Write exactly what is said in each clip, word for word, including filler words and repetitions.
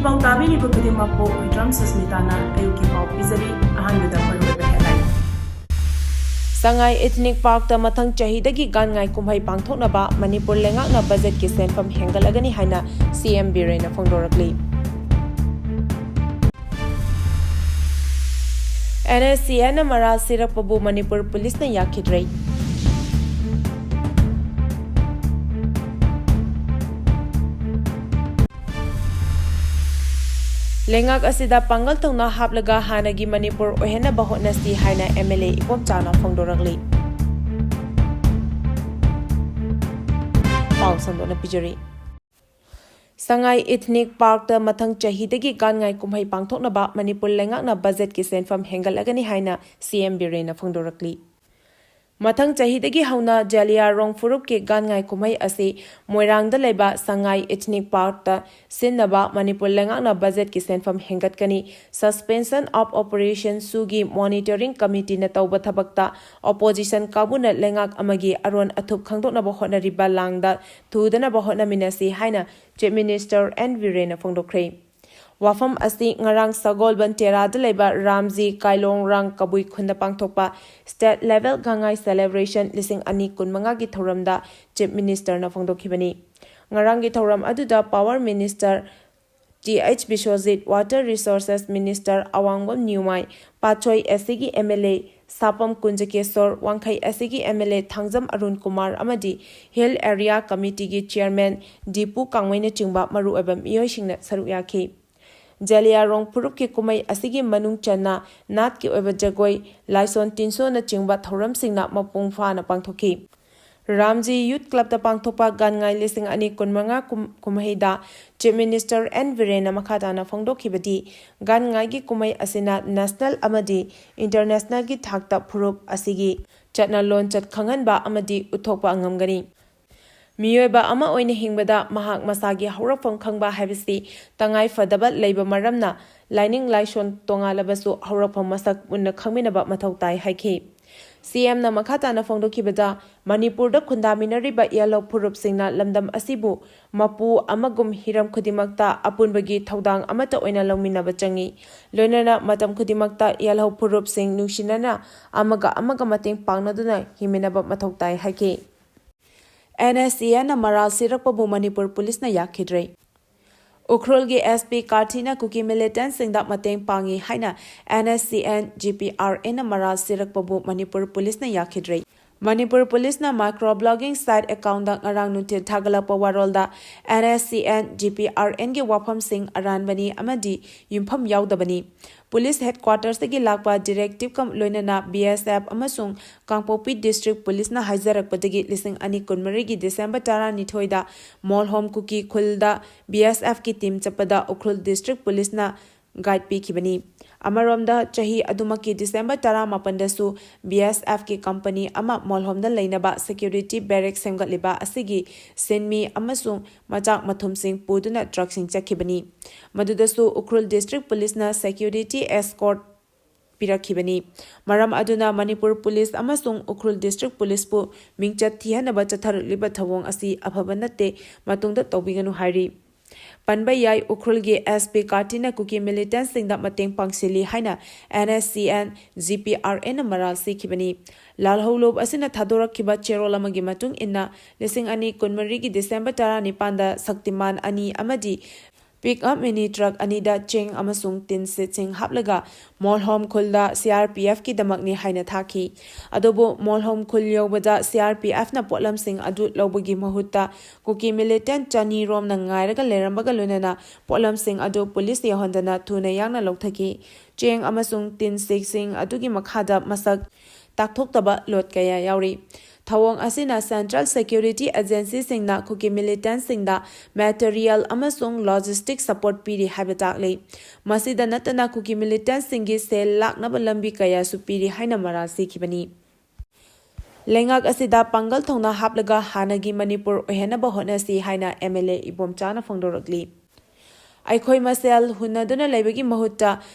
ꯄꯥꯎ ꯇꯥꯕꯤꯔꯤꯕ ꯈꯨꯗꯤꯡꯃꯛꯄꯨ ꯋꯤꯗ꯭ꯔꯝ ꯁꯁꯃꯤꯇꯥꯅ ꯑꯌꯨꯛꯀꯤ ꯄꯥꯎ ꯄꯤꯖꯔꯤ꯫ ꯑꯍꯥꯟꯕꯗ ꯃꯔꯨꯑꯣꯏꯕ headline꯫ ꯁꯉꯥꯏ Ethnic Parkꯇ ꯃꯊꯪ ꯆꯍꯤꯗꯒꯤ ꯒꯥꯟ ꯉꯥꯏ ꯀꯨꯝꯍꯩ ꯄꯥꯡꯊꯣꯛꯅꯕ ꯃꯅꯤꯄꯨꯔ ꯂꯩꯉꯥꯛꯅ ꯕꯖꯦꯠꯀꯤ ꯁꯦꯟꯐꯝ ꯍꯦꯟꯒꯠꯂꯒꯅꯤ ꯍꯥꯏꯅ ꯁꯤ ꯑꯦꯝ ꯕꯤꯔꯦꯟꯅ ꯐꯣꯡꯗꯣꯔꯛꯂꯤ꯫ ꯑꯦꯟ ꯑꯦꯁ ꯁꯤ ꯑꯦꯟꯅ ꯃꯔꯥꯜ ꯁꯤꯔꯛꯄꯕꯨ ꯃꯅꯤꯄꯨꯔ ꯄꯨꯂꯤꯁꯅ ꯌꯥꯈꯤꯗ꯭ꯔꯦ꯫ ꯂꯩꯉꯥꯛ ꯑꯁꯤꯗ ꯄꯥꯡꯒꯜ ꯊꯧꯅꯥ ꯍꯥꯞꯂꯒ ꯍꯥꯟꯅꯒꯤ ꯃꯅꯤꯄꯨꯔ ꯑꯣꯏꯍꯟꯅꯕ ꯍꯣꯠꯅꯁꯤ ꯍꯥꯏꯅ ꯑꯦꯝ ꯑꯦꯜ ꯑꯦ ꯏꯕꯣꯝꯆꯥꯅ ꯐꯣꯡꯗꯣꯔꯛꯂꯤ꯫ ꯄꯥꯎ ꯁꯟꯗꯣꯛꯅ ꯄꯤꯖꯔꯤ꯫ ꯁꯉꯥꯏ Ethnic Parkꯇ ꯃꯊꯪ ꯆꯍꯤꯗꯒꯤ ꯒꯥꯟ ꯉꯥꯏ ꯀꯨꯝꯍꯩ ꯄꯥꯡꯊꯣꯛꯅꯕ ꯃꯅꯤꯄꯨꯔ ꯂꯩꯉꯥꯛꯅ ꯕꯖꯦꯠꯀꯤ ꯁꯦꯟꯐꯝ ꯍꯦꯟꯒꯠꯂꯒꯅꯤ ꯍꯥꯏꯅ ꯁꯤ ꯑꯦꯝ ꯕꯤꯔꯦꯟꯅ ꯐꯣꯡꯗꯣꯔꯛꯂꯤ꯫ ꯃꯊꯪ ꯆꯍꯤꯗꯒꯤ ꯍꯧꯅ ꯖꯥꯂꯤꯌꯥꯔꯣꯡ ꯐꯨꯔꯨꯞꯀꯤ ꯒꯥꯟ ꯉꯥꯏ ꯀꯨꯝꯍꯩ ꯑꯁꯤ ꯃꯣꯏꯔꯥꯡꯗ ꯂꯩꯕ ꯁꯉꯥꯏ Ethnic Parkꯇ ꯁꯤꯟꯅꯕ ꯃꯅꯤꯄꯨꯔ ꯂꯩꯉꯥꯛꯅ ꯕꯖꯦꯠꯀꯤ ꯁꯦꯟꯐꯝ ꯍꯦꯟꯒꯠꯀꯅꯤ꯫ Suspension of Operation ꯁꯨꯒꯤ Monitoring Committeeꯅ ꯇꯧꯕ ꯊꯕꯛꯇ opposition ꯀꯥꯡꯕꯨꯅ ꯂꯩꯉꯥꯛ ꯑꯃꯒꯤ ꯑꯔꯣꯟ ꯑꯊꯨꯞ ꯈꯪꯗꯣꯛꯅꯕ ꯍꯣꯠꯅꯔꯤꯕ ꯂꯥꯡꯗ ꯊꯨꯗꯅꯕ ꯍꯣꯠꯅꯃꯤꯟꯅꯁꯤ ꯍꯥꯏꯅ Chief Minister ꯑꯦꯟ ꯕꯤꯔꯦꯟꯅ ꯐꯣꯡꯗꯣꯛꯈ꯭ꯔꯦ꯫ ꯋꯥꯐꯝ ꯑꯁꯤ ꯉꯔꯥꯡ ꯁꯒꯣꯜꯕꯟ ꯇꯦꯔꯥꯗ ꯂꯩꯕ ꯔꯥꯝꯖꯤ ꯀꯥꯏꯂꯣꯡꯔꯥꯡ ꯀꯕꯨꯏ ꯈꯨꯟꯗ ꯄꯥꯡꯊꯣꯛꯄ State Level ꯒꯥꯟ ꯉꯥꯏ Celebration ꯂꯤꯁꯤꯡ ꯑꯅꯤ ꯀꯨꯟꯃꯉꯥꯒꯤ ꯊꯧꯔꯝꯗ Chief Ministerꯅ ꯐꯣꯡꯗꯣꯛꯈꯤꯕꯅꯤ꯫ ꯉꯔꯥꯡꯒꯤ ꯊꯧꯔꯝ ꯑꯗꯨꯗ Power Minister T H Biswajit, Water Resources Minister Awangbam Newmai, Patsoi S ꯁꯤꯒꯤ M L A Sapam Kunjakesor, Wangkhei S ꯁꯤꯒꯤ M L A Thangjam Arun Kumar ꯑꯃꯗꯤ Hill Area Committeeꯒꯤ Chairman ꯗꯤꯄꯨ ꯀꯥꯡꯃꯩꯅꯆꯤꯡꯕ ꯃꯔꯨꯑꯣꯏꯕ ꯃꯤꯑꯣꯏꯁꯤꯡꯅ ꯁꯔꯨꯛ ꯌꯥꯈꯤ꯫ ꯖꯥꯂꯤꯌꯥꯔꯣꯡ ꯐꯨꯔꯨꯞꯀꯤ ꯀꯨꯝꯍꯩ ꯑꯁꯤꯒꯤ ꯃꯅꯨꯡ ꯆꯟꯅ ꯅꯥꯠꯀꯤ ꯑꯣꯏꯕ ꯖꯒꯣꯏ, ꯂꯥꯏꯁꯣꯟ ꯇꯤꯟꯁꯣꯟꯅꯆꯤꯡꯕ ꯊꯧꯔꯝꯁꯤꯡꯅ ꯃꯄꯨꯡ ꯐꯥꯅ ꯄꯥꯡꯊꯣꯛꯈꯤ꯫ ꯔꯥꯝꯖꯤ ꯌꯨꯊ ꯀ꯭ꯂꯕꯇ ꯄꯥꯡꯊꯣꯛꯄ ꯒꯥꯟ ꯉꯥꯏ ꯂꯤꯁꯤꯡ ꯑꯅꯤ ꯀꯨꯟꯃꯉꯥ ꯀꯨꯝ-, ꯀꯨꯝꯍꯩꯗ Chief Minister ꯑꯦꯟ ꯕꯤꯔꯦꯟꯅ ꯃꯈꯥ ꯇꯥꯅ ꯐꯣꯡꯗꯣꯛꯈꯤꯕꯗꯤ, ꯒꯥꯟ ꯉꯥꯏꯒꯤ ꯀꯨꯝꯍꯩ ꯑꯁꯤꯅ national ꯑꯃꯗꯤ internationalꯒꯤ ꯊꯥꯛꯇ ꯐꯨꯔꯨꯞ ꯑꯁꯤꯒꯤ ꯆꯠꯅ ꯂꯣꯟꯆꯠ ꯈꯪꯍꯟꯕ ꯑꯃꯗꯤ ꯎꯠꯊꯣꯛꯄ ꯉꯝꯒꯅꯤ꯫ ꯃꯤꯑꯣꯏꯕ ꯑꯃ ꯑꯣꯏꯅ ꯍꯤꯡꯕꯗ ꯃꯍꯥꯛ ꯃꯁꯥꯒꯤ ꯍꯧꯔꯛꯐꯝ ꯈꯪꯕ ꯍꯥꯏꯕꯁꯤ ꯇꯉꯥꯏ ꯐꯗꯕ ꯂꯩꯕ ꯃꯔꯝꯅ, ꯂꯥꯏꯅꯤꯡ ꯂꯥꯏꯁꯣꯟ ꯇꯣꯉꯥꯜꯂꯕꯁꯨ ꯍꯧꯔꯛꯐꯝ ꯃꯁꯛ ꯃꯨꯟꯅ ꯈꯪꯃꯤꯟꯅꯕ ꯃꯊꯧ ꯇꯥꯏ ꯍꯥꯏꯈꯤ꯫ ꯁꯤ ꯑꯦꯝꯅ ꯃꯈꯥ ꯇꯥꯅ ꯐꯣꯡꯗꯣꯛꯈꯤꯕꯗ, ꯃꯅꯤꯄꯨꯔꯗ ꯈꯨꯟꯗꯥꯃꯤꯟꯅꯔꯤꯕ ꯌꯦꯜꯍꯧ ꯐꯨꯔꯨꯞꯁꯤꯡꯅ ꯂꯝꯗꯝ ꯑꯁꯤꯕꯨ ꯃꯄꯨ ꯑꯃꯒꯨꯝ ꯍꯤꯔꯝ ꯈꯨꯗꯤꯡꯃꯛꯇ ꯑꯄꯨꯟꯕꯒꯤ ꯊꯧꯗꯥꯡ ꯑꯃꯠꯇ ꯑꯣꯏꯅ ꯂꯧꯃꯤꯟꯅꯕ ꯆꯪꯏ꯫ ꯂꯣꯏꯅꯅ ꯃꯇꯝ ꯈꯨꯗꯤꯡꯃꯛꯇ ꯌꯦꯜꯍꯧ ꯐꯨꯔꯨꯞꯁꯤꯡ ꯅꯨꯡꯁꯤꯅꯅ ꯑꯃꯒ ꯑꯃꯒ ꯃꯇꯦꯡ ꯄꯥꯡꯅꯗꯨꯅ ꯍꯤꯡꯃꯤꯟꯅꯕ ꯃꯊꯧ ꯇꯥꯏ ꯍꯥꯏꯈꯤ꯫ ꯑꯦꯟ ꯑꯦꯁ ꯁꯤ ꯑꯦꯟꯅ ꯃꯔꯥꯜ ꯁꯤꯔꯛꯄꯕꯨ ꯃꯅꯤꯄꯨꯔ ꯄꯨꯂꯤꯁꯅ ꯌꯥꯈꯤꯗ꯭ꯔꯦ꯫ ꯎꯈ꯭ꯔꯨꯜꯒꯤ ꯑꯦꯁ ꯄꯤ ꯀꯥꯔꯊꯤꯅ ꯀꯨꯀꯤ ꯃꯤꯂꯤꯇꯦꯟꯠꯁꯤꯡꯗ ꯃꯇꯦꯡ ꯄꯥꯡꯏ ꯍꯥꯏꯅ N S C N G P R ꯑꯦꯟꯅ ꯃꯔꯥꯜ ꯁꯤꯔꯛꯄꯕꯨ ꯃꯅꯤꯄꯨꯔ ꯄꯨꯂꯤꯁꯅ ꯌꯥꯈꯤꯗ꯭ꯔꯦ꯫ ꯃꯅꯤꯄꯨꯔ ꯄꯨꯂꯤꯁꯅ ꯃꯥꯏꯀ꯭ꯔꯣ ꯕ꯭ꯂꯣꯒꯤꯡ ꯁꯥꯏꯠ ꯑꯦꯀꯥꯎꯟꯗ ꯉꯔꯥꯡ ꯅꯨꯡꯊꯤꯜ ꯊꯥꯒꯠꯂꯛꯄ ꯋꯥꯔꯣꯜꯗ, N S C N G P R ꯑꯦꯟꯒꯤ ꯋꯥꯐꯝꯁꯤꯡ ꯑꯔꯥꯟꯕꯅꯤ ꯑꯃꯗꯤ ꯌꯨꯝꯐꯝ ꯌꯥꯎꯗꯕꯅꯤ꯫ ꯄꯨꯂꯤꯁ ꯍꯦꯗꯀ꯭ꯋꯥꯇꯔꯁꯇꯒꯤ ꯂꯥꯛꯄ ꯗꯤꯔꯦꯛꯇꯤꯚꯀ ꯂꯣꯏꯅꯅ ꯕꯤ ꯑꯦꯁ ꯑꯦꯐ ꯑꯃꯁꯨꯡ ꯀꯥꯡꯄꯣꯛꯄꯤ ꯗꯤꯁꯇ꯭ꯔꯤꯛ ꯄꯨꯂꯤꯁꯅ ꯍꯥꯏꯖꯔꯛꯄꯗꯒꯤ ꯂꯤꯁꯤꯡ ꯑꯅꯤ ꯀꯨꯟꯃꯔꯤꯒꯤ ꯗꯤꯁꯦꯝꯕꯔ ꯇꯔꯥꯅꯤꯊꯣꯏꯗ ꯃꯣꯜꯍꯣꯝ ꯀꯨꯀꯤ ꯈꯨꯜꯗ ꯕꯤ ꯑꯦꯁ ꯑꯦꯐꯀꯤ ꯇꯤꯝ ꯆꯠꯄꯗ ꯎꯈ꯭ꯔꯨꯜ ꯗꯤꯁꯇ꯭ꯔꯤꯛ ꯄꯨꯂꯤꯁꯅ ꯒꯥꯏꯗ ꯄꯤꯈꯤꯕꯅꯤ꯫ ꯑꯃꯔꯣꯝꯗ, ꯆꯍꯤ ꯑꯗꯨꯃꯛꯀꯤ ꯗꯤꯁꯦꯝꯕꯔ ꯇꯔꯥꯃꯥꯄꯟꯗꯁꯨ ꯕꯤ ꯑꯦꯁ ꯑꯦꯐꯀꯤ ꯀꯝꯄꯅꯤ ꯑꯃ ꯃꯣꯜꯍꯣꯝꯗ ꯂꯩꯅꯕ ꯁꯦꯀ꯭ꯌꯨꯔꯤꯇꯤ ꯕꯦꯔꯦꯛ ꯁꯦꯝꯒꯠꯂꯤꯕ ꯑꯁꯤꯒꯤ ꯁꯤꯟꯃꯤ ꯑꯃꯁꯨꯡ ꯃꯆꯥꯛ ꯃꯊꯨꯝꯁꯤꯡ ꯄꯨꯗꯨꯅ ꯇ꯭ꯔꯛꯁꯤꯡ ꯆꯠꯈꯤꯕꯅꯤ꯫ ꯃꯗꯨꯗꯁꯨ ꯎꯈ꯭ꯔꯨꯜ ꯗꯤꯁꯇ꯭ꯔꯤꯛ ꯄꯨꯂꯤꯁꯅ ꯁꯦꯀ꯭ꯌꯨꯔꯤꯇꯤ ꯑꯦꯁꯀꯣꯔꯠ ꯄꯤꯔꯛꯈꯤꯕꯅꯤ꯫ ꯃꯔꯝ ꯑꯗꯨꯅ ꯃꯅꯤꯄꯨꯔ ꯄꯨꯂꯤꯁ ꯑꯃꯁꯨꯡ ꯎꯈ꯭ꯔꯨꯜ ꯗꯤꯁꯇ꯭ꯔꯤꯛ ꯄꯨꯂꯤꯁꯄꯨ ꯃꯤꯡꯆꯠ ꯊꯤꯍꯟꯅꯕ ꯆꯠꯊꯔꯛꯂꯤꯕ ꯊꯧꯑꯣꯡ ꯑꯁꯤ ꯑꯐꯕ ꯅꯠꯇꯦ, ꯃꯇꯨꯡꯗ ꯇꯧꯕꯤꯒꯅꯨ ꯍꯥꯏꯔꯤ꯫ ꯄꯟꯕ ꯌꯥꯏ, ꯎꯈ꯭ꯔꯨꯜꯒꯤ ꯑꯦꯁ ꯄꯤ ꯀꯥꯔꯇꯤꯅ ꯀꯨꯀꯤ ꯃꯤꯂꯤꯇꯦꯟꯠꯁꯤꯡꯗ ꯃꯇꯦꯡ ꯄꯥꯡꯁꯤꯜꯂꯤ ꯍꯥꯏꯅ N S C N G P R ꯑꯦꯟꯅ ꯃꯔꯥꯜ ꯁꯤꯈꯤꯕꯅꯤ꯫ ꯂꯥꯜꯍꯧꯂꯨꯞ ꯑꯁꯤꯅ ꯊꯥꯗꯣꯔꯛꯈꯤꯕ ꯆꯦꯔꯣꯜ ꯑꯃꯒꯤ ꯃꯇꯨꯡ ꯏꯟꯅ, ꯂꯤꯁꯤꯡ ꯑꯅꯤ ꯀꯨꯟꯃꯔꯤꯒꯤ ꯗꯤꯁꯦꯝꯕꯔ ꯇꯔꯥꯅꯤꯄꯥꯟꯗ ꯁꯛꯇꯤꯃꯥꯟ ꯑꯅꯤ ꯑꯃꯗꯤ ꯄꯤꯛ ꯑꯞ ꯃꯤꯅꯤ ꯇ꯭ꯔꯛ ꯑꯅꯤꯗ ꯆꯦꯡ ꯑꯃꯁꯨꯡ ꯇꯤꯟ ꯁꯤꯠꯁꯤꯡ ꯍꯥꯞꯂꯒ ꯃꯣꯜꯍꯣꯝ ꯈꯨꯜꯗ ꯁꯤ ꯑꯥꯔ ꯄꯤ ꯑꯦꯐꯀꯤꯗꯃꯛꯅꯤ ꯍꯥꯏꯅ ꯊꯥꯈꯤ꯫ ꯑꯗꯨꯕꯨ ꯃꯣꯜꯍꯣꯝ ꯈꯨꯜ ꯌꯧꯕꯗ ꯁꯤ ꯑꯥꯔ ꯄꯤ ꯑꯦꯐꯅ ꯄꯣꯠꯂꯝꯁꯤꯡ ꯑꯗꯨ ꯂꯧꯕꯒꯤ ꯃꯍꯨꯠꯇ ꯀꯨꯀꯤ ꯃꯤꯂꯤꯇꯦꯟꯠ ꯆꯅꯤ ꯔꯣꯝꯅ ꯉꯥꯏꯔꯒ ꯂꯩꯔꯝꯕꯒ ꯂꯣꯏꯅꯅ ꯄꯣꯠꯂꯝꯁꯤꯡ ꯑꯗꯨ ꯄꯨꯂꯤꯁ ꯌꯧꯍꯟꯗꯅ ꯊꯨꯅ ꯌꯥꯡꯅ ꯂꯧꯊꯈꯤ꯫ ꯆꯦꯡ ꯑꯃꯁꯨꯡ ꯇꯤꯟ ꯁꯤꯠꯁꯤꯡ ꯑꯗꯨꯒꯤ ꯃꯈꯥꯗ ꯃꯁꯛ ꯇꯥꯛꯊꯣꯛꯇꯕ ꯂꯣꯠ ꯀꯌꯥ ꯌꯥꯎꯔꯤ꯫ ꯊꯧꯑꯣꯡ ꯑꯁꯤꯅ ꯁꯦꯟꯇ꯭ꯔꯦꯜ ꯁꯦꯀ꯭ꯌꯨꯔꯤꯇꯤ ꯑꯦꯖꯦꯟꯁꯤꯁꯤꯡꯅ ꯀꯨꯀꯤ ꯃꯤꯂꯤꯇꯦꯟꯠꯁꯤꯡꯗ ꯃꯦꯇꯔꯤꯌꯦꯜ ꯑꯃꯁꯨꯡ ꯂꯣꯖꯤꯁꯇꯤꯛ ꯁꯄꯣꯔꯠ ꯄꯤꯔꯤ ꯍꯥꯏꯕ ꯇꯥꯛꯂꯤ꯫ ꯃꯁꯤꯗ ꯅꯠꯇꯅ ꯀꯨꯀꯤ ꯃꯤꯂꯤꯇꯦꯟꯠꯁꯤꯡꯒꯤ ꯁꯦꯜ ꯂꯥꯛꯅꯕ ꯂꯝꯕꯤ ꯀꯌꯥꯁꯨ ꯄꯤꯔꯤ ꯍꯥꯏꯅ ꯃꯔꯥꯜ ꯁꯤꯈꯤꯕꯅꯤ꯫ ꯂꯩꯉꯥꯛ ꯑꯁꯤꯗ ꯄꯥꯡꯒꯜ ꯊꯧꯅꯥ ꯍꯥꯞꯂꯒ ꯍꯥꯟꯅꯒꯤ ꯃꯅꯤꯄꯨꯔ ꯑꯣꯏꯍꯟꯅꯕ ꯍꯣꯠꯅꯁꯤ ꯍꯥꯏꯅ ꯑꯦꯝ ꯑꯦꯜ ꯑꯦ ꯏꯕꯣꯝꯆꯥꯅ ꯐꯣꯡꯗꯣꯔꯛꯂꯤ꯫ ꯑꯩꯈꯣꯏ ꯃꯁꯦꯜ ꯍꯨꯟꯅꯗꯨꯅ ꯂꯩꯕꯒꯤ ꯃꯍꯨꯠꯇ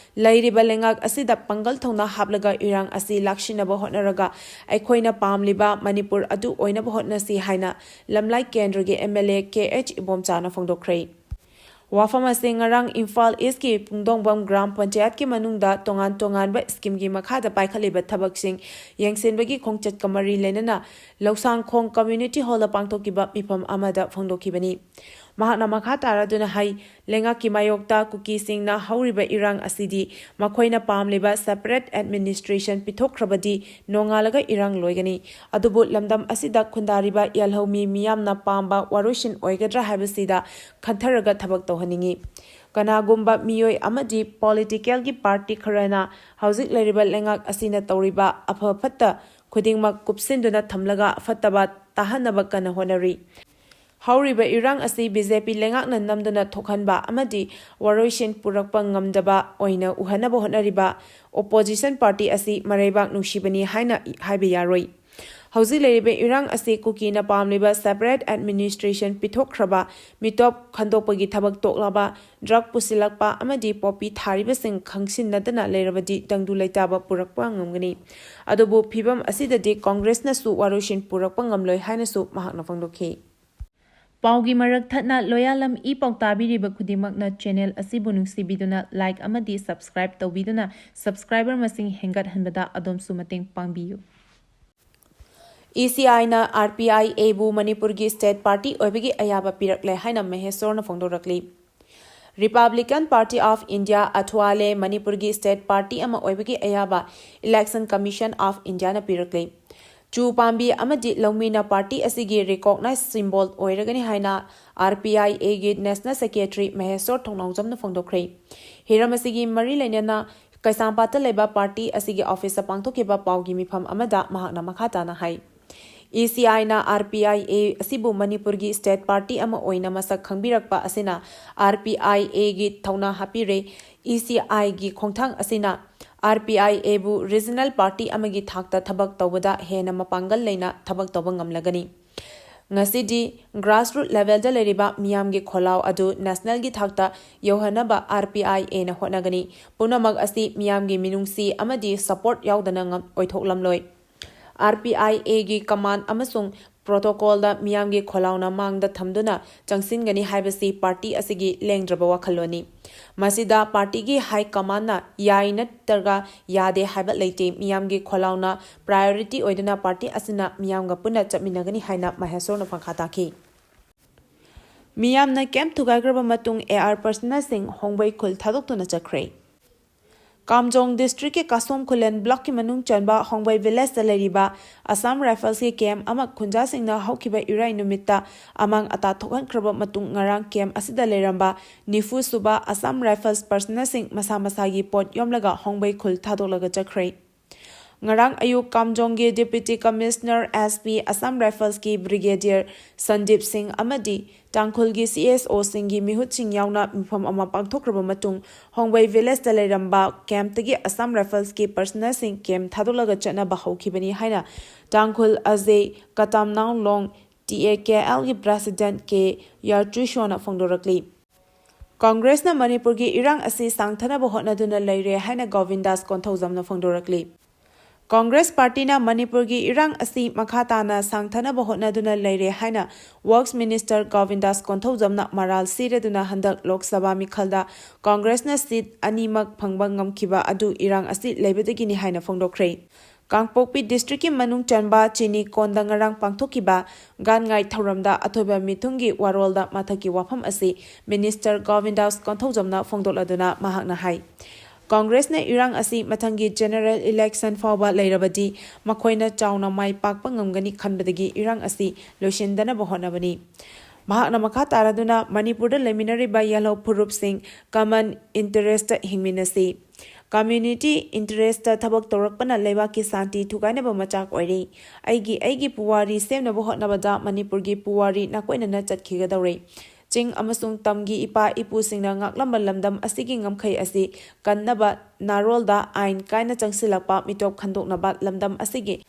ꯂꯩꯔꯤꯕ ꯂꯩꯉꯥꯛ ꯑꯁꯤꯗ ꯄꯥꯡꯒꯜ ꯊꯧꯅꯥ ꯍꯥꯞꯂꯒ ꯏꯔꯥꯡ ꯑꯁꯤ ꯂꯥꯛꯁꯤꯟꯅꯕ ꯍꯣꯠꯅꯔꯒ ꯑꯩꯈꯣꯏꯅ ꯄꯥꯝꯂꯤꯕ ꯃꯅꯤꯄꯨꯔ ꯑꯗꯨ ꯑꯣꯏꯅꯕ ꯍꯣꯠꯅꯁꯤ ꯍꯥꯏꯅ ꯂꯝꯂꯥꯏ ꯀꯦꯟꯗ꯭ꯔꯒꯤ MLA KH ꯏꯕꯣꯝꯆꯥꯅ ꯐꯣꯡꯗꯣꯛꯈ꯭ꯔꯦ꯫ ꯋꯥꯐꯝ ꯑꯁꯤ ꯉꯔꯥꯡ ꯏꯝꯐꯥꯜ ꯏꯁꯀꯤ ꯄꯨꯡꯗꯣꯡꯕꯝ ꯒ꯭ꯔꯥꯝ ꯄꯟꯆꯥꯌꯠꯀꯤ ꯃꯅꯨꯡꯗ ꯇꯣꯉꯥꯟ ꯇꯣꯉꯥꯟꯕ ꯁ꯭ꯀꯤꯝꯒꯤ ꯃꯈꯥꯗ ꯄꯥꯏꯈꯠꯂꯤꯕ ꯊꯕꯛꯁꯤꯡ ꯌꯦꯡꯁꯤꯟꯕꯒꯤ ꯈꯣꯡꯆꯠꯀ ꯃꯔꯤ ꯂꯩꯅꯅ ꯂꯧꯁꯥꯡꯈꯣꯡ ꯀꯝꯃ꯭ꯌꯨꯅꯤꯇꯤ ꯍꯣꯜꯗ ꯄꯥꯡꯊꯣꯛꯈꯤꯕ ꯃꯤꯐꯝ ꯑꯃꯗ ꯐꯣꯡꯗꯣꯛꯈꯤꯕꯅꯤ꯫ ꯃꯍꯥꯛꯅ ꯃꯈꯥ ꯇꯥꯔꯗꯨꯅ ꯍꯥꯏ, ꯂꯩꯉꯥꯛꯀꯤ ꯃꯥꯌꯣꯛꯇ ꯀꯨꯀꯤꯁꯤꯡꯅ ꯍꯧꯔꯤꯕ ꯏꯔꯥꯡ ꯑꯁꯤꯗꯤ ꯃꯈꯣꯏꯅ ꯄꯥꯝꯂꯤꯕ separate administration ꯄꯤꯊꯣꯛꯈ꯭ꯔꯕꯗꯤ ꯅꯣꯡꯉꯥꯜꯂꯒ ꯏꯔꯥꯡ ꯂꯣꯏꯒꯅꯤ꯫ ꯑꯗꯨꯕꯨ ꯂꯝꯗꯝ ꯑꯁꯤꯗ ꯈꯨꯟꯗꯥꯔꯤꯕ ꯌꯦꯜꯍꯧꯃꯤ ꯃꯤꯌꯥꯝꯅ ꯄꯥꯝꯕ ꯋꯥꯔꯣꯏꯁꯤꯟ ꯑꯣꯏꯒꯗ꯭ꯔꯥ ꯍꯥꯏꯕꯁꯤꯗ ꯈꯟꯊꯔꯒ ꯊꯕꯛ ꯇꯧꯍꯟꯅꯤꯡꯏ꯫ ꯀꯅꯥꯒꯨꯝꯕ ꯃꯤꯑꯣꯏ ꯑꯃꯗꯤ ꯄꯣꯂꯤꯇꯤꯀꯦꯜꯒꯤ ꯄꯥꯔꯇꯤ ꯈꯔꯅ ꯍꯧꯖꯤꯛ ꯂꯩꯔꯤꯕ ꯂꯩꯉꯥꯛ ꯑꯁꯤꯅ ꯇꯧꯔꯤꯕ ꯑꯐ ꯐꯠꯇ ꯈꯨꯗꯤꯡꯃꯛ ꯀꯨꯞꯁꯤꯟꯗꯨꯅ ꯊꯝꯂꯒ ꯐꯠꯇꯕ ꯇꯥꯍꯟꯅꯕ ꯀꯟꯅ ꯍꯣꯠꯅꯔꯤ꯫ ꯍꯧꯔꯤꯕ ꯏꯔꯥꯡ ꯑꯁꯤ BJP ꯂꯩꯉꯥꯛꯅ ꯅꯝꯗꯨꯅ ꯊꯣꯛꯍꯟꯕ ꯑꯃꯗꯤ ꯋꯥꯔꯣꯏꯁꯤꯟ ꯄꯨꯔꯛꯄ ꯉꯝꯗꯕ ꯑꯣꯏꯅ ꯎꯍꯟꯅꯕ ꯍꯣꯠꯅꯔꯤꯕ opposition party ꯑꯁꯤ ꯃꯔꯩꯕꯥꯛ ꯅꯨꯡꯁꯤꯕꯅꯤ ꯍꯥꯏꯅ ꯍꯥꯏꯕ ꯌꯥꯔꯣꯏ꯫ ꯍꯧꯖꯤꯛ ꯂꯩꯔꯤꯕ ꯏꯔꯥꯡ ꯑꯁꯤ ꯀꯨꯀꯤꯅ ꯄꯥꯝꯂꯤꯕ separate administration ꯄꯤꯊꯣꯛꯈ꯭ꯔꯕ, ꯃꯤꯇꯣꯞ ꯈꯟꯗꯣꯛꯄꯒꯤ ꯊꯕꯛ ꯇꯣꯛꯂꯕ, drug ꯄꯨꯁꯤꯜꯂꯛꯄ ꯑꯃꯗꯤ poppy ꯊꯥꯔꯤꯕꯁꯤꯡ ꯈꯪꯁꯤꯟꯅꯗꯅ ꯂꯩꯔꯕꯗꯤ ꯇꯪꯗꯨ ꯂꯩꯇꯥꯕ ꯄꯨꯔꯛꯄ ꯉꯝꯒꯅꯤ꯫ ꯑꯗꯨꯕꯨ ꯐꯤꯚꯝ ꯑꯁꯤꯗꯗꯤ ꯀꯣꯡꯒ꯭ꯔꯦꯁꯅꯁꯨ ꯋꯥꯔꯣꯏꯁꯤꯟ ꯄꯨꯔꯛꯄ ꯉꯝꯂꯣꯏ ꯍꯥꯏꯅꯁꯨ ꯃꯍꯥꯛꯅ ꯐꯣꯡꯗꯣꯛꯈꯤ꯫ ꯄꯥꯎꯒꯤ ꯃꯔꯛ ꯊꯠꯅ ꯂꯣꯌꯥꯂꯝ ꯏ ꯄꯥꯎ ꯇꯥꯕꯤꯔꯤꯕ ꯈꯨꯗꯤꯡꯃꯛꯅ channel ꯑꯁꯤꯕꯨ ꯅꯨꯡꯁꯤꯕꯤꯗꯨꯅ like ꯑꯃꯗꯤ subscribe ꯇꯧꯕꯤꯗꯨꯅ subscriber ꯃꯁꯤꯡ ꯍꯦꯟꯒꯠꯍꯟꯕꯗ ꯑꯗꯣꯝꯁꯨ ꯃꯇꯦꯡ ꯄꯥꯡꯕꯤꯌꯨ꯫ ECIꯅ RPIAꯕꯨ ꯃꯅꯤꯄꯨꯔꯒꯤ state party ꯑꯣꯏꯕꯒꯤ ꯑꯌꯥꯕ ꯄꯤꯔꯛꯂꯦ ꯍꯥꯏꯅ ꯃꯍꯦꯁꯣꯔꯅ ꯐꯣꯡꯗꯣꯔꯛꯂꯤ꯫ Republican Party of India ꯑꯊ꯭ꯋꯥꯂꯦ ꯃꯅꯤꯄꯨꯔꯒꯤ state party ꯑꯃ ꯑꯣꯏꯕꯒꯤ ꯑꯌꯥꯕ Election Commission of Indiaꯅ ꯄꯤꯔꯛꯂꯤ꯫ ꯆꯨ ꯄꯥꯝꯕꯤ ꯑꯃꯗꯤ ꯂꯧꯃꯤꯅ party ꯑꯁꯤꯒꯤ recognised symbol ꯑꯣꯏꯔꯒꯅꯤ ꯍꯥꯏꯅ RPIAꯒꯤ national secretary ꯃꯍꯦꯁꯣꯔ ꯊꯧꯅꯥꯎꯖꯝꯅ ꯐꯣꯡꯗꯣꯛꯈ꯭ꯔꯦ꯫ ꯍꯤꯔꯝ ꯑꯁꯤꯒꯤ ꯃꯔꯤ ꯂꯩꯅꯅ ꯀꯩꯁꯥꯝꯄꯥꯠꯇ ꯂꯩꯕ party ꯑꯁꯤꯒꯤ officeꯇ ꯄꯥꯡꯊꯣꯛꯈꯤꯕ ꯄꯥꯎꯒꯤ ꯃꯤꯐꯝ ꯑꯃꯗ ꯃꯍꯥꯛꯅ ꯃꯈꯥ ꯇꯥꯅ ꯍꯥꯏ, ECIꯅ RPIA ꯑꯁꯤꯕꯨ ꯃꯅꯤꯄꯨꯔꯒꯤ state party ꯑꯃ ꯑꯣꯏꯅ ꯃꯁꯛ ꯈꯪꯕꯤꯔꯛꯄ ꯑꯁꯤꯅ RPIAꯒꯤ ꯊꯧꯅꯥ ꯍꯥꯞꯄꯤꯔꯦ꯫ ECIꯒꯤ ꯈꯣꯡꯊꯥꯡ ꯑꯁꯤꯅ RPIAꯕꯨ regional party ꯑꯃꯒꯤ ꯊꯥꯛꯇ ꯊꯕꯛ ꯇꯧꯕꯗ ꯍꯦꯟꯅ ꯃꯄꯥꯡꯒꯜ ꯂꯩꯅ ꯊꯕꯛ ꯇꯧꯕ ꯉꯝꯂꯒꯅꯤ꯫ ꯉꯁꯤꯗꯤ grassroot levelꯗ ꯂꯩꯔꯤꯕ ꯃꯤꯌꯥꯝꯒꯤ ꯈꯣꯜꯂꯥꯎ ꯑꯗꯨ nationalꯒꯤ ꯊꯥꯛꯇ ꯌꯧꯍꯟꯅꯕ R P I Aꯅ ꯍꯣꯠꯅꯒꯅꯤ꯫ ꯄꯨꯝꯅꯃꯛ ꯑꯁꯤ ꯃꯤꯌꯥꯝꯒꯤ ꯃꯤꯅꯨꯡꯁꯤ ꯑꯃꯗꯤ support ꯌꯥꯎꯗꯅ ꯉꯝ-, ꯑꯣꯏꯊꯣꯛꯂꯝꯂꯣꯏ꯫ R P I Aꯒꯤ command ꯑꯃꯁꯨꯡ protocolꯗ ꯃꯤꯌꯥꯝꯒꯤ ꯈꯣꯜꯂꯥꯎꯅ ꯃꯥꯡꯗ ꯊꯝꯗꯨꯅ ꯆꯪꯁꯤꯟꯒꯅꯤ ꯍꯥꯏꯕꯁꯤ party ꯑꯁꯤꯒꯤ ꯂꯦꯡꯗ꯭ꯔꯕ ꯋꯥꯈꯜꯂꯣꯟꯅꯤ꯫ ꯃꯁꯤꯗ partyꯒꯤ high commandꯅ ꯌꯥꯏ ꯅꯠꯇ꯭ꯔꯒ ꯌꯥꯗꯦ ꯍꯥꯏꯕ ꯂꯩꯇꯦ꯫ ꯃꯤꯌꯥꯝꯒꯤ ꯈꯣꯜꯂꯥꯎꯅ priority ꯑꯣꯏꯗꯨꯅ party ꯑꯁꯤꯅ ꯃꯤꯌꯥꯝꯒ ꯄꯨꯟꯅ ꯆꯠꯃꯤꯟꯅꯒꯅꯤ ꯍꯥꯏꯅ ꯃꯍꯦꯁꯣꯔꯅ ꯄꯪꯈꯥ ꯇꯥꯈꯤ꯫ ꯃꯤꯌꯥꯝꯅ camp ꯊꯨꯒꯥꯏꯈ꯭ꯔꯕ ꯃꯇꯨꯡ AR personnaꯜꯁꯤꯡ ꯍꯣꯡꯕꯩ ꯈꯨꯜ ꯊꯥꯗꯣꯛꯇꯨꯅ ꯆꯠꯈ꯭ꯔꯦ꯫ ꯀꯥꯝꯖꯣꯡ districtꯀꯤ ꯀꯥꯁꯣꯝ ꯈꯨꯂꯦꯟ blockꯀꯤ ꯃꯅꯨꯡ ꯆꯟꯕ ꯍꯣꯡꯕꯩ villageꯇ ꯂꯩꯔꯤꯕ Assam Riflesꯀꯤ camp ꯑꯃ ꯈꯨꯟꯖꯥꯁꯤꯡꯅ ꯍꯧꯈꯤꯕ ꯏꯔꯥꯏ ꯅꯨꯃꯤꯠꯇ ꯑꯃꯥꯡ ꯑꯇꯥ ꯊꯣꯛꯍꯟꯈ꯭ꯔꯕ ꯃꯇꯨꯡ ꯉꯔꯥꯡ camp ꯑꯁꯤꯗ ꯂꯩꯔꯝꯕ ꯅꯤꯐꯨ ꯁꯨꯕ Assam Rifles personnaꯜꯁꯤꯡ ꯃꯁꯥ ꯃꯁꯥꯒꯤ ꯄꯣꯠ ꯌꯣꯝꯂꯒ ꯍꯣꯡꯕꯩ ꯈꯨꯜ ꯊꯥꯗꯣꯛꯂꯒ ꯆꯠꯈ꯭ꯔꯦ꯫ ꯉꯔꯥꯡ ꯑꯌꯨꯛ ꯀꯥꯝꯖꯣꯡꯒꯤ Deputy Commissioner S P Assam Riflesꯀꯤ Brigadier Sandeep ꯁꯤꯡ ꯑꯃꯗꯤ ꯇꯥꯡꯈꯨꯜꯒꯤ C S Oꯁꯤꯡꯒꯤ ꯃꯤꯍꯨꯠꯁꯤꯡ ꯌꯥꯎꯅ ꯃꯤꯐꯝ ꯑꯃ ꯄꯥꯡꯊꯣꯛꯈ꯭ꯔꯕ ꯃꯇꯨꯡ ꯍꯣꯡꯕꯩ villageꯇ ꯂꯩꯔꯝꯕ campꯇꯒꯤ Assam Riflesꯀꯤ personnaꯜꯁꯤꯡ camp ꯊꯥꯗꯣꯛꯂꯒ ꯆꯠꯅꯕ ꯍꯧꯈꯤꯕꯅꯤ ꯍꯥꯏꯅ ꯇꯥꯡꯈꯨꯜ ꯑꯖꯦ ꯀꯇꯥꯝꯅꯥꯡꯂꯣꯡ TAKLꯒꯤ President K ꯌꯥꯔꯆꯨꯏꯁꯣꯅ ꯐꯣꯡꯗꯣꯔꯛꯂꯤ꯫ ꯀꯪꯒ꯭ꯔꯦꯁꯅ ꯃꯅꯤꯄꯨꯔꯒꯤ ꯏꯔꯥꯡ ꯑꯁꯤ ꯁꯥꯡꯊꯅꯕ ꯍꯣꯠꯅꯗꯨꯅ ꯂꯩꯔꯦ ꯍꯥꯏꯅ ꯒꯣꯕꯤꯟꯗꯥꯁ ꯀꯣꯟꯊꯧꯖꯝꯅ ꯐꯣꯡꯗꯣꯔꯛꯂꯤ꯫ ꯀꯪꯒ꯭ꯔꯦꯁ partyꯅ ꯃꯅꯤꯄꯨꯔꯒꯤ ꯏꯔꯥꯡ ꯑꯁꯤ ꯃꯈꯥ ꯇꯥꯅ ꯁꯥꯡꯊꯅꯕ ꯍꯣꯠꯅꯗꯨꯅ ꯂꯩꯔꯦ ꯍꯥꯏꯅ Works Minister ꯒꯣꯕꯤꯟꯗꯥꯁ ꯀꯣꯟꯊꯧꯖꯝꯅ ꯃꯔꯥꯜ ꯁꯤꯔꯗꯨꯅ ꯍꯟꯗꯛ ꯂꯣꯛ ꯁꯚꯥ ꯃꯤꯈꯜꯗ ꯀꯪꯒ꯭ꯔꯦꯁꯅ seat ꯑꯅꯤꯃꯛ ꯐꯪꯕ ꯉꯝꯈꯤꯕ ꯑꯗꯨ ꯏꯔꯥꯡ ꯑꯁꯤ ꯂꯩꯕꯗꯒꯤꯅꯤ ꯍꯥꯏꯅ ꯐꯣꯡꯗꯣꯛꯈ꯭ꯔꯦ꯫ ꯀꯥꯡꯄꯣꯛꯄꯤ districtꯀꯤ ꯃꯅꯨꯡ ꯆꯟꯕ ꯆꯤꯅꯤ ꯀꯣꯟꯗ ꯉꯔꯥꯡ ꯄꯥꯡꯊꯣꯛꯈꯤꯕ ꯒꯥꯟꯉꯥꯏ ꯊꯧꯔꯝꯗ ꯑꯊꯣꯏꯕ ꯃꯤꯊꯨꯡꯒꯤ ꯋꯥꯔꯣꯜꯗ ꯃꯊꯛꯀꯤ ꯋꯥꯐꯝ ꯑꯁꯤ Minister ꯒꯣꯕꯤꯟꯗꯥꯁ ꯀꯣꯟꯊꯧꯖꯝꯅ ꯐꯣꯡꯗꯣꯛꯂꯗꯨꯅ ꯃꯍꯥꯛꯅ ꯍꯥꯏ, ꯀꯪꯒ꯭ꯔꯦꯁꯅ ꯏꯔꯥꯡ ꯑꯁꯤ ꯃꯊꯪꯒꯤ general election ꯐꯥꯎꯕ ꯂꯩꯔꯕꯗꯤ ꯃꯈꯣꯏꯅ ꯆꯥꯎꯅ ꯃꯥꯏ ꯄꯥꯛꯄ ꯉꯝꯒꯅꯤ ꯈꯟꯕꯗꯒꯤ ꯏꯔꯥꯡ ꯑꯁꯤ ꯂꯣꯏꯁꯤꯟꯗꯅꯕ ꯍꯣꯠꯅꯕꯅꯤ꯫ ꯃꯍꯥꯛꯅ ꯃꯈꯥ ꯇꯥꯔꯗꯨꯅ ꯃꯅꯤꯄꯨꯔꯗ ꯂꯩꯃꯤꯟꯅꯔꯤꯕ ꯌꯦꯜꯍꯧ ꯐꯨꯔꯨꯞꯁꯤꯡ common interestꯇ ꯍꯤꯡꯃꯤꯟꯅꯁꯤ꯫ Community interestꯇ ꯊꯕꯛ ꯇꯧꯔꯛꯄꯅ ꯂꯩꯕꯥꯛꯀꯤ ꯁꯥꯟꯇꯤ ꯊꯨꯒꯥꯏꯅꯕ ꯃꯆꯥꯛ ꯑꯣꯏꯔꯤ꯫ ꯑꯩꯒꯤ, ꯑꯩꯒꯤ ꯄꯨꯋꯥꯔꯤ ꯁꯦꯝꯅꯕ ꯍꯣꯠꯅꯕꯗ ꯃꯅꯤꯄꯨꯔꯒꯤ ꯄꯨꯋꯥꯔꯤ ꯅꯥꯀꯣꯏꯅꯅ ꯆꯠꯈꯤꯒꯗꯧꯔꯤ꯫ ꯆꯤꯡ ꯑꯃꯁꯨꯡ ꯇꯝꯒꯤ ꯏꯄꯥ ꯏꯄꯨꯁꯤꯡꯅ ꯉꯥꯛꯂꯝꯕ ꯂꯝꯗꯝ ꯑꯁꯤꯒꯤ ꯉꯝꯈꯩ ꯑꯁꯤ ꯀꯟꯅꯕ ꯅꯥꯔꯣꯜꯗ ꯑꯥꯏꯟ ꯀꯥꯏꯅ ꯆꯪꯁꯤꯜꯂꯛꯄ ꯃꯤꯇꯣꯞ ꯈꯟꯗꯣꯛꯅꯕ ꯂꯝꯗꯝ ꯑꯁꯤꯒꯤ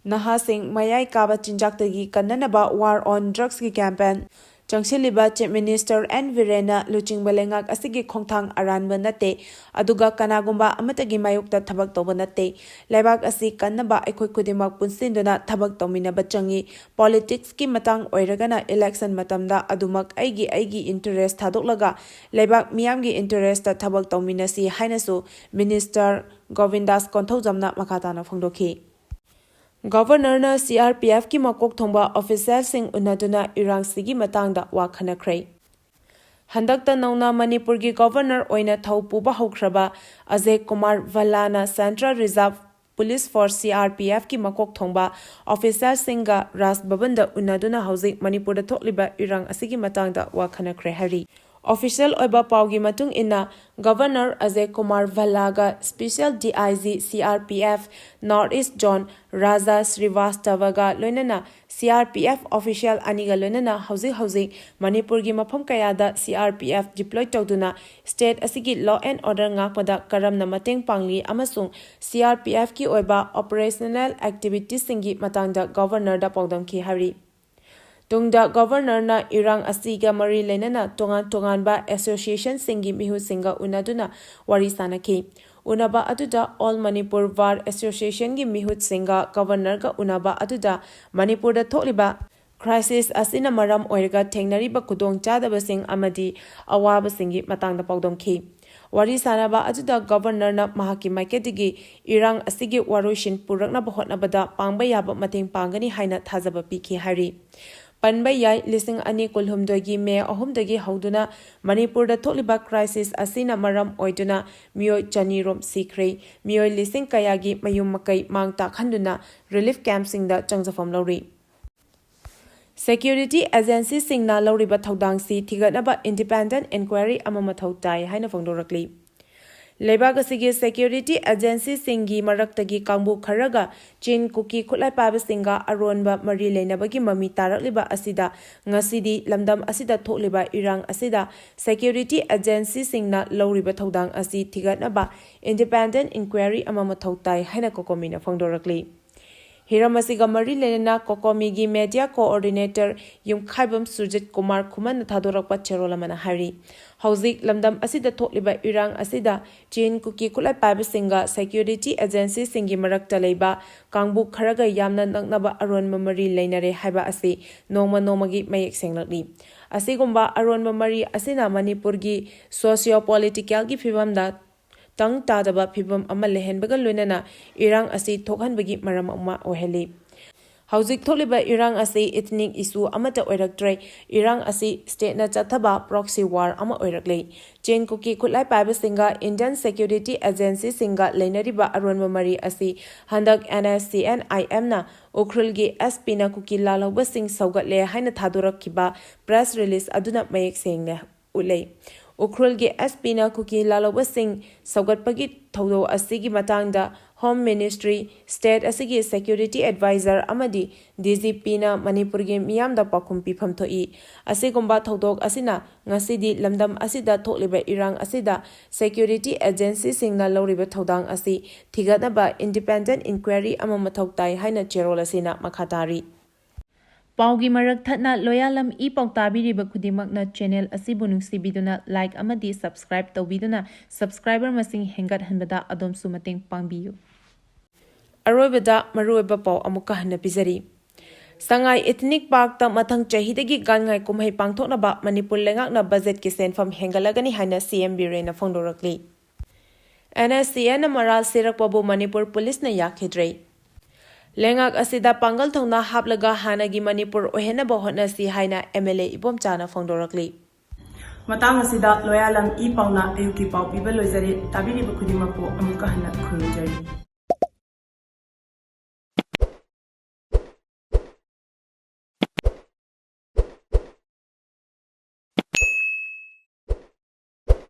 ꯅꯍꯥꯁꯤꯡ ꯃꯌꯥꯏ ꯀꯥꯕ ꯆꯤꯟꯖꯥꯛꯇꯒꯤ ꯀꯟꯅꯅꯕ War on Drugsꯀꯤ campaign ꯆꯪꯁꯤꯜꯂꯤꯕ Chief Minister N ꯕꯤꯔꯦꯟꯅ ꯂꯨꯆꯤꯡꯕ ꯂꯩꯉꯥꯛ ꯑꯁꯤꯒꯤ ꯈꯣꯡꯊꯥꯡ ꯑꯔꯥꯟꯕ ꯅꯠꯇꯦ, ꯑꯗꯨꯒ ꯀꯅꯥꯒꯨꯝꯕ ꯑꯃꯠꯇꯒꯤ ꯃꯥꯌꯣꯛꯇ ꯊꯕꯛ ꯇꯧꯕ ꯅꯠꯇꯦ꯫ ꯂꯩꯕꯥꯛ ꯑꯁꯤ ꯀꯟꯅꯕ ꯑꯩꯈꯣꯏ ꯈꯨꯗꯤꯡꯃꯛ ꯄꯨꯟꯁꯤꯟꯗꯨꯅ ꯊꯕꯛ ꯇꯧꯃꯤꯟꯅꯕ ꯆꯪꯏ꯫ Politicsꯀꯤ ꯃꯇꯥꯡ ꯑꯣꯏꯔꯒꯅ election ꯃꯇꯝꯗ ꯑꯗꯨꯃꯛ ꯑꯩꯒꯤ ꯑꯩꯒꯤ interest ꯊꯥꯗꯣꯛꯂꯒ ꯂꯩꯕꯥꯛ ꯃꯤꯌꯥꯝꯒꯤ interestꯇ ꯊꯕꯛ ꯇꯧꯃꯤꯟꯅꯁꯤ ꯍꯥꯏꯅꯁꯨ Minister ꯒꯣꯕꯤꯟꯗꯥꯁ ꯀꯣꯟꯊꯧꯖꯝꯅ ꯃꯈꯥ ꯇꯥꯅ ꯐꯣꯡꯗꯣꯛꯈꯤ꯫ Governorꯅ CRPFꯀꯤ ꯃꯀꯣꯛ ꯊꯣꯡꯕ officialꯁꯤꯡ ꯎꯅꯗꯨꯅ ꯏꯔꯥꯡꯁꯤꯒꯤ ꯃꯇꯥꯡꯗ ꯋꯥ ꯈꯟꯅꯈ꯭ꯔꯦ꯫ ꯍꯟꯗꯛꯇ ꯅꯧꯅ ꯃꯅꯤꯄꯨꯔꯒꯤ Governor ꯑꯣꯏꯅ ꯊꯧ ꯄꯨꯕ ꯍꯧꯈ꯭ꯔꯕ Ajay Kumar ꯚꯜꯂꯥꯅ Central Reserve Police Force CRPFꯀꯤ ꯃꯀꯣꯛ ꯊꯣꯡꯕ officialꯁꯤꯡꯒ ꯔꯥꯖ ꯚꯕꯟꯗ ꯎꯅꯗꯨꯅ ꯍꯧꯖꯤꯛ ꯃꯅꯤꯄꯨꯔꯗ ꯊꯣꯛꯂꯤꯕ ꯏꯔꯥꯡ ꯑꯁꯤꯒꯤ ꯃꯇꯥꯡꯗ ꯋꯥ ꯈꯟꯅꯈ꯭ꯔꯦ ꯍꯥꯏꯔꯤ꯫ Official ꯑꯣꯏꯕ ꯄꯥꯎꯒꯤ ꯃꯇꯨꯡ ꯏꯟꯅ, Governor Ajay Kumar ꯚꯜꯂꯥꯒ Special DIG CRPF North East Zone ꯔꯥꯖꯥ ꯁ꯭ꯔꯤꯚꯥꯁꯇꯚꯒ ꯂꯣꯏꯅꯅ CRPF official ꯑꯅꯤꯒ ꯂꯣꯏꯅꯅ ꯍꯧꯖꯤꯛ ꯍꯧꯖꯤꯛ ꯃꯅꯤꯄꯨꯔꯒꯤ ꯃꯐꯝ ꯀꯌꯥꯗ CRPF deploy ꯇꯧꯗꯨꯅ state ꯑꯁꯤꯒꯤ law and order ꯉꯥꯛꯄꯗ ꯀꯔꯝꯅ ꯃꯇꯦꯡ ꯄꯥꯡꯂꯤ ꯑꯃꯁꯨꯡ CRPFꯀꯤ ꯑꯣꯏꯕ operational activitiesꯁꯤꯡꯒꯤ ꯃꯇꯥꯡꯗ Governorꯗ ꯄꯥꯎꯗꯝꯈꯤ ꯍꯥꯏꯔꯤ꯫ ꯇꯨꯡꯗ Governorꯅ ꯏꯔꯥꯡ ꯑꯁꯤꯒ ꯃꯔꯤ ꯂꯩꯅꯅ ꯇꯣꯉꯥꯟ ꯇꯣꯉꯥꯟꯕ associationꯁꯤꯡꯒꯤ ꯃꯤꯍꯨꯠꯁꯤꯡꯒ ꯎꯅꯗꯨꯅ ꯋꯥꯔꯤ ꯁꯥꯅꯈꯤ꯫ ꯎꯅꯕ ꯑꯗꯨꯗ All Manipur Bar Associationꯒꯤ ꯃꯤꯍꯨꯠꯁꯤꯡꯒ Governorꯒ ꯎꯅꯕ ꯑꯗꯨꯗ ꯃꯅꯤꯄꯨꯔꯗ ꯊꯣꯛꯂꯤꯕ crisis ꯑꯁꯤꯅ ꯃꯔꯝ ꯑꯣꯏꯔꯒ ꯊꯦꯡꯅꯔꯤꯕ ꯈꯨꯗꯣꯡꯆꯥꯗꯕꯁꯤꯡ ꯑꯃꯗꯤ ꯑꯋꯥꯕꯁꯤꯡꯒꯤ ꯃꯇꯥꯡꯗ ꯄꯥꯎꯗꯝꯈꯤ꯫ ꯋꯥꯔꯤ ꯁꯥꯅꯕ ꯑꯗꯨꯗ Governorꯅ ꯃꯍꯥꯛꯀꯤ ꯃꯥꯏꯀꯩꯗꯒꯤ ꯏꯔꯥꯡ ꯑꯁꯤꯒꯤ ꯋꯥꯔꯣꯏꯁꯤꯟ ꯄꯨꯔꯛꯅꯕ ꯍꯣꯠꯅꯕꯗ ꯄꯥꯡꯕ ꯌꯥꯕ ꯃꯇꯦꯡ ꯄꯥꯡꯒꯅꯤ ꯍꯥꯏꯅ ꯊꯥꯖꯕ ꯄꯤꯈꯤ ꯍꯥꯏꯔꯤ꯫ ꯄꯟꯕ ꯌꯥꯏ, ꯂꯤꯁꯤꯡ ꯑꯅꯤ ꯀꯨꯟꯍꯨꯝꯗꯣꯏꯒꯤ May ꯑꯍꯨꯝꯗꯒꯤ ꯍꯧꯗꯨꯅ ꯃꯅꯤꯄꯨꯔꯗ ꯊꯣꯛꯂꯤꯕ crisis ꯑꯁꯤꯅ ꯃꯔꯝ ꯑꯣꯏꯗꯨꯅ ꯃꯤꯑꯣꯏ ꯆꯅꯤ ꯔꯣꯝ ꯁꯤꯈ꯭ꯔꯦ꯫ ꯃꯤꯑꯣꯏ ꯂꯤꯁꯤꯡ ꯀꯌꯥꯒꯤ ꯃꯌꯨꯝ ꯃꯀꯩ ꯃꯥꯡ ꯇꯥꯛꯍꯟꯗꯨꯅ relief campꯁꯤꯡꯗ ꯆꯪꯖꯐꯝ ꯂꯧꯔꯤ꯫ Security agencyꯁꯤꯡꯅ ꯂꯧꯔꯤꯕ ꯊꯧꯗꯥꯡꯁꯤ ꯊꯤꯒꯠꯅꯕ independent inquiry ꯑꯃ ꯃꯊꯧ ꯇꯥꯏ ꯍꯥꯏꯅ ꯐꯣꯡꯗꯣꯔꯛꯂꯤ꯫ ꯂꯩꯕꯥꯛ ꯑꯁꯤꯒꯤ security agencyꯁꯤꯡꯒꯤ ꯃꯔꯛꯇꯒꯤ ꯀꯥꯡꯕꯨ ꯈꯔꯒ ꯆꯤꯟ ꯀꯨꯀꯤ ꯈꯨꯠꯂꯥꯏ ꯄꯥꯏꯕꯁꯤꯡꯒ ꯑꯔꯣꯟꯕ ꯃꯔꯤ ꯂꯩꯅꯕꯒꯤ ꯃꯃꯤ ꯇꯥꯔꯛꯂꯤꯕ ꯑꯁꯤꯗ ꯉꯁꯤꯗꯤ ꯂꯝꯗꯝ ꯑꯁꯤꯗ ꯊꯣꯛꯂꯤꯕ ꯏꯔꯥꯡ ꯑꯁꯤꯗ security agencyꯁꯤꯡꯅ ꯂꯧꯔꯤꯕ ꯊꯧꯗꯥꯡ ꯑꯁꯤ ꯊꯤꯒꯠꯅꯕ independent inquiry ꯑꯃ ꯃꯊꯧ ꯇꯥꯏ ꯍꯥꯏꯅ COCOMIꯅ ꯐꯣꯡꯗꯣꯔꯛꯂꯤ꯫ ꯍꯤꯔꯝ ꯑꯁꯤꯒ ꯃꯔꯤ ꯂꯩꯅꯅ ꯀꯣꯀꯣꯃꯤꯒꯤ media coordinator ꯌꯨꯝꯈꯥꯏꯕꯝ ꯁꯨꯔꯖꯤꯠ ꯀꯨꯃꯥꯔ ꯈꯨꯃꯟꯅ ꯊꯥꯗꯣꯔꯛꯄ ꯆꯦꯔꯣꯜ ꯑꯃꯅ ꯍꯥꯏꯔꯤ, ꯍꯧꯖꯤꯛ ꯂꯝꯗꯝ ꯑꯁꯤꯗ ꯊꯣꯛꯂꯤꯕ ꯏꯔꯥꯡ ꯑꯁꯤꯗ ꯆꯤꯟ ꯀꯨꯀꯤ ꯈꯨꯠꯂꯥꯏ ꯄꯥꯏꯕꯁꯤꯡꯒ security agencyꯁꯤꯡꯒꯤ ꯃꯔꯛꯇ ꯂꯩꯕ ꯀꯥꯡꯕꯨ ꯈꯔꯒ ꯌꯥꯝꯅ ꯅꯛꯅꯕ ꯑꯔꯣꯟꯕ ꯃꯔꯤ ꯂꯩꯅꯔꯦ ꯍꯥꯏꯕ ꯑꯁꯤ ꯅꯣꯡꯃ ꯅꯣꯡꯃꯒꯤ ꯃꯌꯦꯛ ꯁꯦꯡꯂꯛꯂꯤ꯫ ꯑꯁꯤꯒꯨꯝꯕ ꯑꯔꯣꯟꯕ ꯃꯔꯤ ꯑꯁꯤꯅ ꯃꯅꯤꯄꯨꯔꯒꯤ socio-politicalꯒꯤ ꯐꯤꯕꯝꯗ ꯇꯪ ꯇꯥꯗꯕ ꯐꯤꯕꯝ ꯑꯃ ꯂꯩꯍꯟꯕꯒ ꯂꯣꯏꯅꯅ ꯏꯔꯥꯡ ꯑꯁꯤ ꯊꯣꯛꯍꯟꯕꯒꯤ ꯃꯔꯝ ꯑꯃ ꯑꯣꯏꯍꯜꯂꯤ꯫ ꯍꯧꯖꯤꯛ ꯊꯣꯛꯂꯤꯕ ꯏꯔꯥꯡ ꯑꯁꯤ ethnic issue ꯑꯃꯠꯇ ꯑꯣꯏꯔꯛꯇ꯭ꯔꯦ꯫ ꯏꯔꯥꯡ ꯑꯁꯤ stateꯅ ꯆꯠꯊꯕ proxy war ꯑꯃ ꯑꯣꯏꯔꯛꯂꯦ꯫ ꯆꯤꯟ ꯀꯨꯀꯤ ꯈꯨꯠꯂꯥꯏ ꯄꯥꯏꯕꯁꯤꯡꯒ Indian security agencyꯁꯤꯡꯒ ꯂꯩꯅꯔꯤꯕ ꯑꯔꯣꯟꯕ ꯃꯔꯤ ꯑꯁꯤ ꯍꯟꯗꯛ NSCN-IMꯅ ꯎꯈ꯭ꯔꯨꯜꯒꯤ SPꯅ ꯀꯨꯀꯤ ꯂꯥꯜꯍꯧꯕꯁꯤꯡ ꯁꯧꯒꯠꯂꯦ ꯍꯥꯏꯅ ꯊꯥꯗꯣꯔꯛꯈꯤꯕ press release ꯑꯗꯨꯅ ꯃꯌꯦꯛ ꯁꯦꯡꯅ ꯎꯠꯂꯦ꯫ ꯎꯈ꯭ꯔꯨꯜꯒꯤ SPꯅ ꯀꯨꯀꯤ ꯂꯥꯜꯍꯧꯕꯁꯤꯡ ꯁꯧꯒꯠꯄꯒꯤ ꯊꯧꯗꯣꯛ ꯑꯁꯤꯒꯤ ꯃꯇꯥꯡꯗ Home Ministry, state ꯑꯁꯤꯒꯤ security advisor ꯑꯃꯗꯤ DGPꯅ ꯃꯅꯤꯄꯨꯔꯒꯤ ꯃꯤꯌꯥꯝꯗ ꯄꯥꯎꯈꯨꯝ ꯄꯤꯐꯝ ꯊꯣꯛꯏ꯫ ꯑꯁꯤꯒꯨꯝꯕ ꯊꯧꯗꯣꯛ ꯑꯁꯤꯅ ꯉꯁꯤꯗꯤ ꯂꯝꯗꯝ ꯑꯁꯤꯗ ꯊꯣꯛꯂꯤꯕ ꯏꯔꯥꯡ ꯑꯁꯤꯗ security agencyꯁꯤꯡꯅ ꯂꯧꯔꯤꯕ ꯊꯧꯗꯥꯡ ꯑꯁꯤ ꯊꯤꯒꯠꯅꯕ independent inquiry ꯑꯃ ꯃꯊꯧ ꯇꯥꯏ ꯍꯥꯏꯅ ꯆꯦꯔꯣꯜ ꯑꯁꯤꯅ ꯃꯈꯥ ꯇꯥꯔꯤ꯫ ꯄꯥꯎꯒꯤ ꯃꯔꯛ ꯊꯠꯅ ꯂꯣꯌꯥꯂꯝ ꯏ ꯄꯥꯎ ꯇꯥꯕꯤꯔꯤꯕ ꯈꯨꯗꯤꯡꯃꯛꯅ channel ꯑꯁꯤꯕꯨ ꯅꯨꯡꯁꯤꯕꯤꯗꯨꯅ like ꯑꯃꯗꯤ subscribe ꯇꯧꯕꯤꯗꯨꯅ subscriber ꯃꯁꯤꯡ ꯍꯦꯟꯒꯠꯍꯟꯕꯗ ꯑꯗꯣꯝꯁꯨ ꯃꯇꯦꯡ ꯄꯥꯡꯕꯤꯌꯨ꯫ ꯑꯔꯣꯏꯕꯗ ꯃꯔꯨꯑꯣꯏꯕ ꯄꯥꯎ ꯑꯃꯨꯛꯀ ꯍꯟꯅ ꯄꯤꯖꯔꯤ꯫ ꯁꯉꯥꯏ Ethnic Parkꯇ ꯃꯊꯪ ꯆꯍꯤꯗꯒꯤ ꯒꯥꯟꯉꯥꯏ ꯀꯨꯝꯍꯩ ꯄꯥꯡꯊꯣꯛꯅꯕ ꯃꯅꯤꯄꯨꯔ ꯂꯩꯉꯥꯛꯅ budgetꯀꯤ ꯁꯦꯟꯐꯝ ꯍꯦꯟꯒꯠꯂꯒꯅꯤ ꯍꯥꯏꯅ CM ꯕꯤꯔꯦꯟꯅ ꯐꯣꯡꯗꯣꯔꯛꯂꯤ꯫ NSCNꯅ ꯃꯔꯥꯜ ꯁꯤꯔꯛꯄꯕꯨ ꯃꯅꯤꯄꯨꯔ ꯄꯨꯂꯤꯁꯅ ꯌꯥꯈꯤꯗ꯭ꯔꯦ꯫ ꯂꯩꯉꯥꯛ ꯑꯁꯤꯗ ꯄꯥꯡꯒꯜ ꯊꯧꯅꯥ ꯍꯥꯞꯂꯒ ꯍꯥꯟꯅꯒꯤ ꯃꯅꯤꯄꯨꯔ ꯑꯣꯏꯍꯟꯅꯕ ꯍꯣꯠꯅꯁꯤ ꯍꯥꯏꯅ MLA ꯏꯕꯣꯝꯆꯥꯅ ꯐꯣꯡꯗꯣꯔꯛꯂꯤ꯫ ꯃꯇꯥꯡ ꯑꯁꯤꯗ ꯂꯣꯌꯥꯂꯝ ꯏ ꯄꯥꯎꯅ ꯑꯌꯨꯛꯀꯤ ꯄꯥꯎ ꯄꯤꯕ ꯂꯣꯏꯖꯔꯦ꯫ ꯇꯥꯕꯤꯔꯤꯕ ꯈꯨꯗꯤꯡꯃꯛꯄꯨ ꯑꯃꯨꯛꯀ ꯍꯟꯅ ꯈꯨꯔꯨꯝꯖꯔꯤ꯫